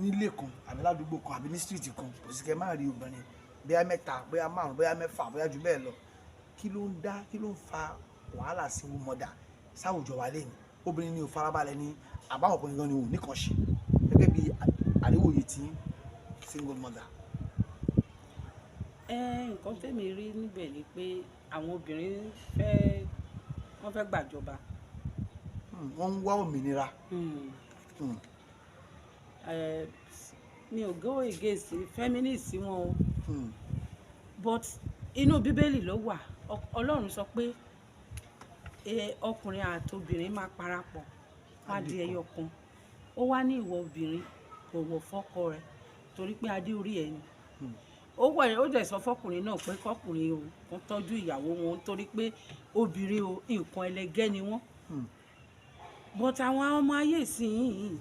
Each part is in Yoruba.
Nílé kan àbí ládùúgbò kan àbí ní street kan, kò sí kẹ́ má rí obìnrin bóyá mẹ́ta, bóyá márùn, bóyá mẹ́fà, bóyá jù bẹ́ẹ̀ lọ. Kí ló ń dá, kí ló ń fa wàhálà single mother sáwùjọ wa lẹ́nu? Obìnrin ni ò farabalẹ̀ ni, àbáwọn ọkùnrin gan ni ò ní kàn ṣe, gẹ́gẹ́ bí àríwòye tí single mother? Ẹ nǹkan tẹ́mi rí níbẹ̀ ni pé àwọn obìnrin fẹ́, wọ́n fẹ́ gbàjọba. Wọ́n ń wá òmìnira. Mi ò go against feminist wọn o, but inú Bíbélì ló wà. Ọlọ́run sọ pé ọkùnrin àti obìnrin máa parapọ̀, wọ́n á di ẹyọ kan. Ó wá ní ìwọ obìnrin, bọ̀wọ̀ fọ́kọ rẹ torí pé adé orí ẹ ni. Ó wà, ó dẹ̀ sọ fọkùnrin náà pé kọkùnrin o kó tọ́jú ìyàwó wọn torí pé obìnrin o, nǹkan ẹlẹgẹ́ ni wọ́n. But àwọn ọmọ ayé ìsinyìí,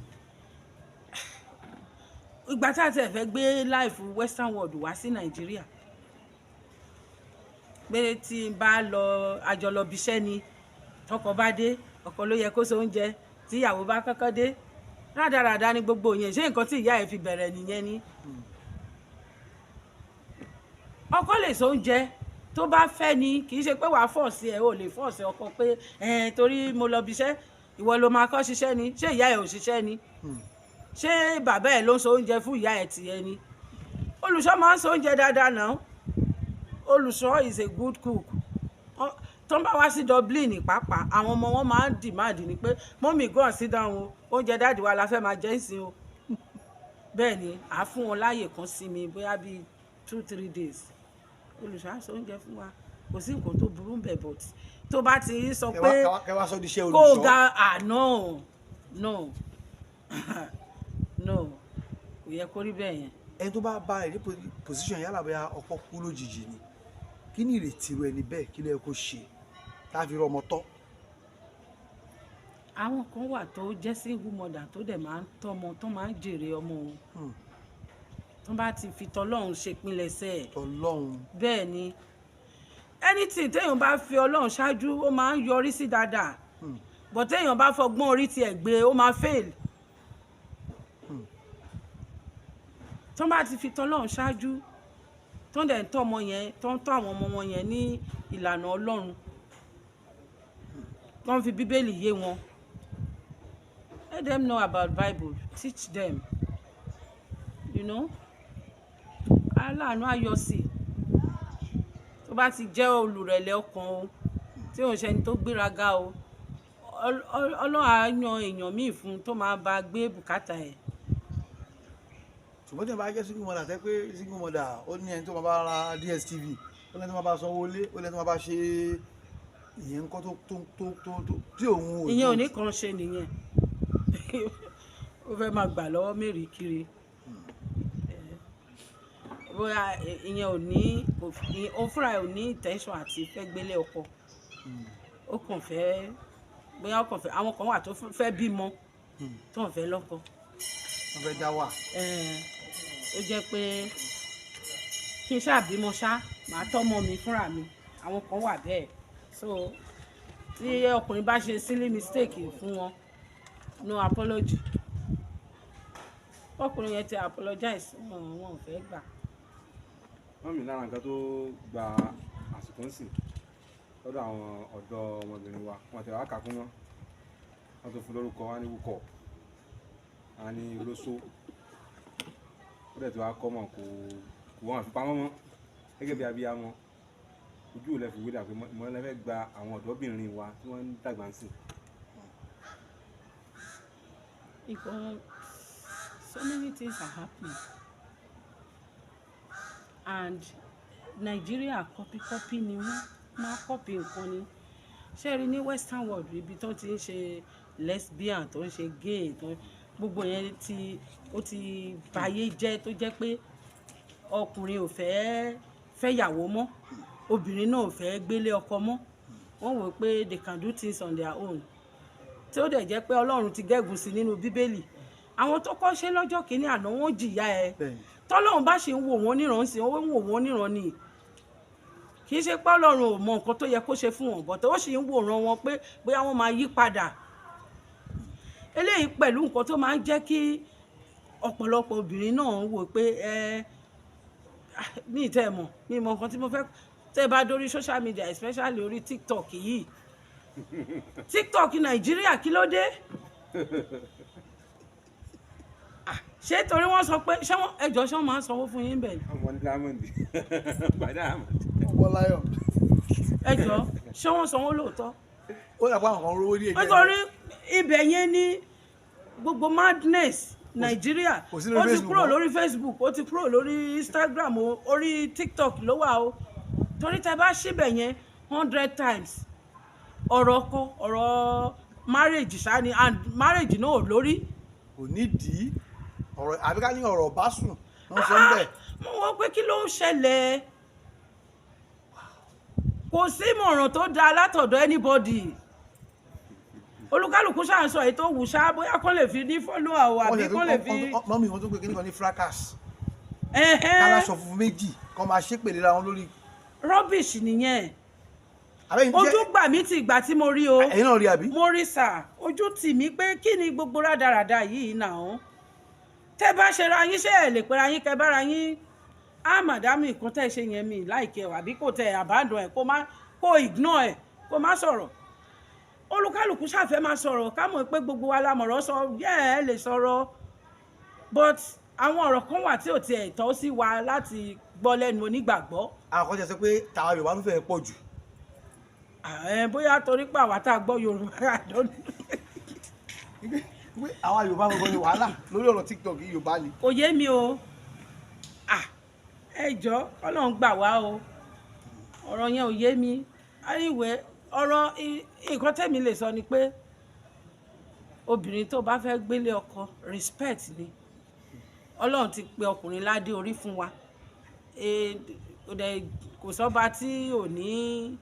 ìgbà tá a ti fẹ́ gbé life western world wá sí Nàìjíríà, pé tí n bá lọ àjọlọ bíṣẹ́ ni, tọkọ bá dé, ọkọ ló yẹ kó ṣe oúnjẹ. Tí ìyàwó bá kọ́kọ́ dé, rádaràda ni gbogbo yẹn. Ṣé nǹkan tí ìyá ẹ̀ fi bẹ̀rẹ̀ nìyẹn ni? Ọkọ lè ṣe oúnjẹ tó bá fẹ́ ni, kì í ṣe pé wàá force ẹ̀. Ò lè force ọkọ pé ẹ̀ torí mo lọ bíṣẹ́, ìwọ ló máa kọ́ ṣiṣẹ́ ni. Ṣé ìyá ẹ̀ ò ṣiṣẹ́ ni? Ṣé bàbá ẹ̀ ló ń ṣe oúnjẹ fún ìyá ẹ̀ tìyẹ ni? Olùṣọ́ máa ń ṣe oúnjẹ dáadáa náà. Olùṣọ́ is a good cook. Tó ń bá wá sí Dublin pàápàá, àwọn ọmọ wọn máa ń demand ni pé, "Mummy, go and sit down o, oúnjẹ daddy wa la fẹ́ máa jẹ ń sìn o." Bẹ́ẹ̀ ni, à á fún wọn láàyè kan sí mi bóyá bíi 2-3 days. Olùṣọ́ á ṣe oúnjẹ fún wa, kò sí nǹkan tó burú bẹ̀, but tó bá ti sọ pé kẹ wá sọ di iṣẹ́ kó olùṣọ́. Ga, ah, no, no, no, kò yẹ kó rí bẹ́ẹ̀ yẹn. Ẹni tó bá bá ẹ ní position, yálà bóyá ọkọ kú lójijì ni, kí ni ìrètí rẹ ní bẹ́ẹ̀? Kí ló yẹ kó ṣe tá a fi rọ ọmọ tọ́? Àwọn kan wà tó jẹ́ single mother tó dẹ̀ máa ń tọ́mọ, tó máa ń jèrè ọmọ wọn, tó bá ti fi tọlọ́run ṣe ìpilẹ̀ṣẹ̀ ẹ̀. Tọlọ́run. Bẹ́ẹ̀ ni, anything téèyàn bá fi Ọlọ́run ṣáájú, ó máa ń yọrí sí dáadáa, but téèyàn bá fọgbọ́n orí tiẹ̀ gbé, ó máa fail. Tó bá ti fi tọlọ́run ṣáájú, tó ń dẹ̀ ń tọ́ ọmọ yẹn, tó ń tọ́ àwọn ọmọ wọn yẹn ní ìlànà Ọlọ́run, tó ń fi Bíbélì yé wọn. Let them know about Bible, teach them. Aláàánú ayọ̀ sí tó bá ti jẹ́ olùrẹ̀lẹ̀ ọkàn o, tí òun ṣe ẹni tó gbéraga o, Ọlọ́run á yan èèyàn míì fún un tó máa bá gbé bùkátà ẹ̀. Ṣùgbọ́n tí wọ́n bá jẹ́ single mother, tẹ́ pé single mother, ó ní ẹni tó máa bá ra DSTV, ó ní ẹni tó máa bá sanwó ilé, ó ní ẹni tó máa bá ṣe ìyẹn ńkọ́, tó tí òun ò Ìyẹn ò ní kàn ṣe nìyẹn. Ó fẹ́ máa gbà lọ́wọ́ mẹ́rin kiri. Bóyá ìyẹn ò ní, ó fúnra ẹ̀ ò ní intention àti fẹ́ gbélé ọkọ. Ó kàn fẹ́, bóyá ó kàn fẹ́, àwọn kan wà tó fẹ́ bímọ, tó ń fẹ́ lọ́kọ. Wọ́n fẹ́ dá wà. Ó jẹ́ pé kí n ṣáà bímọ ṣá, màá tọ́mọ mi fúnra mi. Àwọn kan wà bẹ́ẹ̀. So tí ọkùnrin bá ṣe silly mistake fún wọn, no apology. Ọkùnrin yẹn ti apologize, wọn ò fẹ́ gbà. Mummy, lára nǹkan tó gba àsìkò ń sìn lọ́dọ̀ àwọn ọ̀dọ́ ọmọbìnrin wa, wọn àti àwọn kàkún wọn, wọn tó fún lórúkọ wọn ní wúkọ̀, wọn ní olóṣó, ó dẹ̀ tó wá kọ́ mọ̀ kò wọ́n àfi pamọ́ mọ́ gẹ́gẹ́ bí abiyamọ. Ojú ò lẹ́ fi wé dà pé mọ́ lẹ́fẹ́ gba àwọn ọ̀dọ́bìnrin wa tí wọ́n ń dàgbà ń sìn. Nǹkan, so many things are happening and Nigeria, copy copy ni wọ́n máa copy nǹkan ni. Ṣé rí ní western world, ibi tó ti ń ṣe lesbian, tó ń ṣe gay, tó gbogbo yẹn ti ó ti bayé jẹ́, tó jẹ́ pé ọkùnrin ò fẹ́ fẹ́yàwó mọ́, obìnrin náà ò fẹ́ gbélé ọkọ mọ́. Wọ́n wò pé they can do things on their own, tí ó dẹ̀ jẹ́ pé Ọlọ́run ti gégùn sí nínú Bíbélì. Àwọn tó kọ́ ṣe lọ́jọ́ kìíní àná, wọ́n jìyà ẹ̀. Tọ́lọ́run bá ṣe ń wò wọ́n níran sí, ó ń wò wọ́n níran ni. Kì í ṣe pé Ọlọ́run ò mọ nǹkan tó yẹ kó ṣe fún wọn, but ó sì ń wòran wọn pé bóyá wọ́n máa yí padà. Eléyìí pẹ̀lú nǹkan tó máa ń jẹ́ kí Ọ̀pọ̀lọpọ̀ obìnrin náà ń wò pé ẹ mi tẹ́ mọ̀, mi mọ̀ nǹkan tí mo fẹ́. Tẹ́ bá dórí social media, especially orí TikTok yìí, TikTok Nàìjíríà, kí ló dé? Ah, ṣé torí wọ́n sọ pé ṣé wọ́n ẹjọ́, ṣé wọ́n máa ń sanwó fún yín bẹ́ẹ̀ ni? Ọmọ ní diamond gba diamond. Ọmọ láyọ̀. Ẹjọ́, ṣé wọ́n sanwó lóòótọ́? Ó dàgbà àwọn kan rówó díẹ̀ díẹ̀. Nítorí ibẹ̀ yẹn ní gbogbo madness Nàìjíríà. Kò sí lórí Ó ti Facebook kúrò mọ́. lórí Facebook, ó ti kúrò lórí Instagram o, orí TikTok ló wà o. Torí tẹ bá síbẹ̀ yẹn 100 times, ọ̀rọ̀ ọkọ, ọ̀rọ̀ marriage ṣá ni, and marriage náà ò lórí. Kò nídìí ọ̀rọ̀, àbí ká ní ọ̀rọ̀ bá sùn wọ́n sọ ń bẹ̀. Mo wọ pé kí ló ń ṣẹlẹ̀? Kò sí ìmọ̀ràn tó dáa látọ̀dọ̀ anybody. Olúkálùkù ṣáà ń sọ èyí tó wù ṣá, bóyá kó lè fi ní follower o, àbí kó lè fi. Mummy, wọ́n tún pé kíní kan ní fracas. Ẹ̀hẹ́n. Kálásọ funfun méjì kọ́ máa ṣépè léra wọn lórí. Rubbish nìyẹn. Àbẹ́yìn Ojú gbà mí ti ìgbà tí mo rí o. Ẹ̀yin náà rí, àbí? Mo rí sà, ojú tì mí pé kí ni gbogbo rádaràda yìí náà? Tẹ́ bá ṣe ra yín, ṣe ẹ̀ lè pera yín, kẹ́ bára yín á madam, nǹkan tẹ́ ṣe yẹn mi láìkẹ́ ọ̀, àbí kò tẹ abandon ẹ̀, kó má kó ignore ẹ̀, kó má sọ̀rọ̀. Olúkálùkù ṣàfẹ́ máa sọ̀rọ̀, ká mọ̀ pé gbogbo wa la mọ̀rọ̀ sọ. Yẹ́ ẹ lè sọ̀rọ̀, but àwọn ọ̀rọ̀ kan wà tí ò tiẹ̀ tọ́ sí wa láti gbọ́ lẹ́nu onígbàgbọ́. Àwọn kan jẹ́ sọ pé tàwa Yorùbá ló fẹ́ pọ̀ jù. Ẹ bóyá torí pé àwa tá a gbọ́ Yorùbá, I don't know. Pé àwa Yorùbá gbogbo ni wàhálà lórí ọ̀rọ̀ TikTok yìí, Yorùbá ni. Kò yé mi o. Ah, ẹ jọ, Ọlọ́run gbà wá o, ọ̀rọ̀ yẹn ò yé mi. Anyway, ọ̀rọ̀ nǹkan tẹ̀mí lè sọ ni pé obìnrin tó bá fẹ́ gbélé ọkọ, respect ni. Ọlọ́run ti pe ọkùnrin ládé orí fún wa. Kò dẹ̀ kò sọ́ba tí ò ní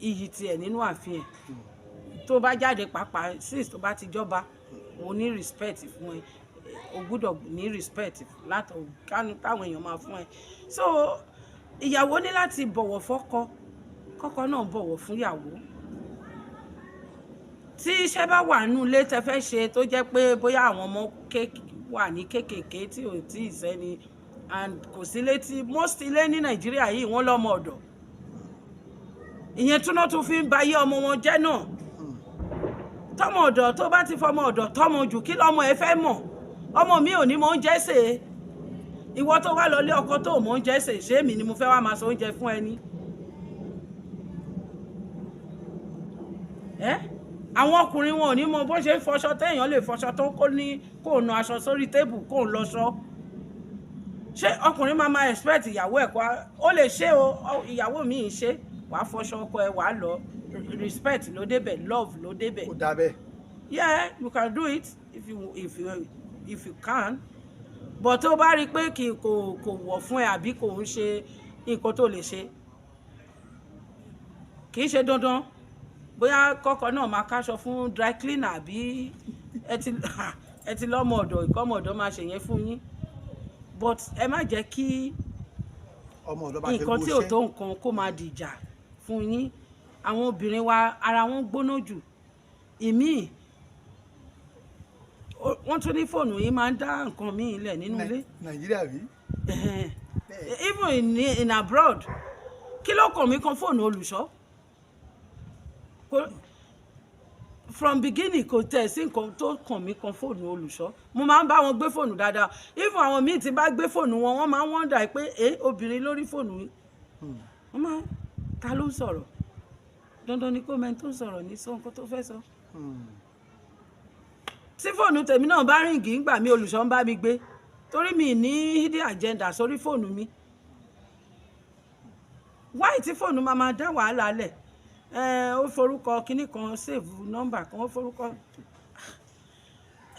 iyì tiẹ̀ nínú ààfin ẹ̀. Tó bá jáde pàápàá, since tó bá ti jọba, o ní respect fún ẹ, o gbúdọ̀ ní respect látọ̀ kánú táwọn èèyàn máa fún ẹ. So ìyàwó ní láti bọ̀wọ̀ fọ́kọ, kọ́kọ náà bọ̀wọ̀ fún ìyàwó. Tí iṣẹ́ bá wà nínú ilé tẹ́ fẹ́ ṣe, tó jẹ́ pé bóyá àwọn ọmọ wà ní kéékèèké tí ò tí ì sẹ́ni, and kò sí ilé tí most ilé ní Nàìjíríà yìí wọ́n lọ́mọ ọ̀dọ̀, ìyẹn túná tún fi ń ba ayé ọmọ wọn jẹ́ náà. Tọmọ ọ̀dọ̀ tó bá ti fọmọ ọ̀dọ̀ tọmọ jù, kí lọmọ ẹ fẹ́ mọ̀? Ọmọ mi ò ní mọ oúnjẹ sè é. Ìwọ tó wá lọ lé ọkọ tó mọ oúnjẹ sè, ṣé èmi ni mo fẹ́ wá máa sọ oúnjẹ fún ẹni ẹ? Àwọn ọkùnrin wọn ò ní mọ bó ṣe ń fọṣọ. Téèyàn lè fọṣọ tó kó ní kó nu aṣọ sórí table, kó lọṣọ, ṣé ọkùnrin máa máa expect ìyàwó ẹ̀ kó ó lè ṣe o? Ìyàwó mi ń ṣe, wàá fọṣọ ọkọ ẹ, wàá lọ. Respect ló débẹ̀, love ló débẹ̀. Ó dà bẹ́ẹ̀. Yeah, you can do it if you can, but tó bá rí i pé kì kò kò wọ̀ fún ẹ, àbí kò ń ṣe nǹkan tó lè ṣe, kì í ṣe dandan bóyá kọ́kọ́ náà máa káṣọ fún dry cleaner, àbí ẹ ti lọ́mọ ọ̀dọ̀, ìkọ́mọ ọ̀dọ̀ máa ṣe yẹn fún yín. But ẹ má jẹ́ kí Ọmọ ọ̀dọ́ bá ṣe nǹkan tí ò gbóṣẹ́. tó nǹkan kó máa dìjà fún yín. Àwọn obìnrin wa, ara wọn gbóná jù. Ìmíì wọ́n tún ní fóònù yìí máa ń dá nǹkan míì lẹ̀ nínú ilé. Nàìjíríà bí. Even in abroad, kí ló kàn mí kan fóònù olùṣọ́? From beginning, kò tẹ̀ sí nǹkan tó kàn mí kan fóònù olùṣọ́. Mo máa ń bá wọn gbé fóònù dáadáa. Even àwọn míì tí bá gbé fóònù wọn, wọ́n máa ń wonder pé ẹ obìnrin lórí fóònù yìí, wọ́n máa ta ló ń sọ̀rọ̀. Dandan ni kó mẹ́ni tó ń sọ̀rọ̀ ní sọ nǹkan tó fẹ́ sọ. Tí fóònù tèmi náà bá ring ńgbà mi, olùṣọ́ ń bá mi gbé, torí mi ní hidden agenda sórí fóònù mi. Wáyé tí fóònù máa máa dá wàhálà lẹ̀? Ẹ ó forúkọ kinní kan save nọ́mbà kan, ó forúkọ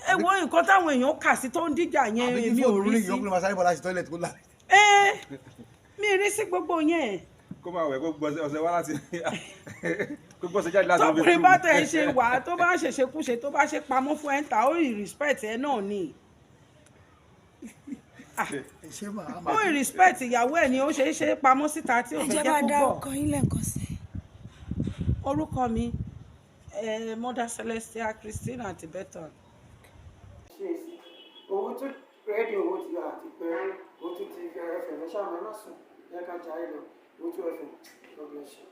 ẹ wo nǹkan táwọn èèyàn kà sí tó ń díjà yẹn. Àbí kí Èmi ò fóònù rí ring, sí. ọkùnrin máa sáré bọ̀ láti toilet kó là. Ẹ mi rí sí gbogbo yẹn. Kó máa wẹ̀, kó gbọ́ ọṣẹ wá láti kó gbọ́ ọṣẹ jáde láti Tọkùnrin bá tẹ̀ ṣe wà, tó bá ṣèṣekúṣe, tó bá ṣe pamọ́ fún ẹ̀ ń ta, ó ì respect ẹ náà ni. Ṣé màá Ó ì respect ìyàwó ẹ̀ ni ó ṣe é ṣe pamọ́ síta tí ò Ẹ fẹ́ jẹ́ jẹ́ bá kó dá gbọ́. ọkọ yín lẹ́ẹ̀kan sí i. Orúkọ mi, Mother Celestia Christina Tibetan. Rédíò ó ti àti pé O2 TV FM. Ẹ ṣáà mọ́, ẹ má sùn, ẹ ká jayé lọ. O2 FM, God bless you.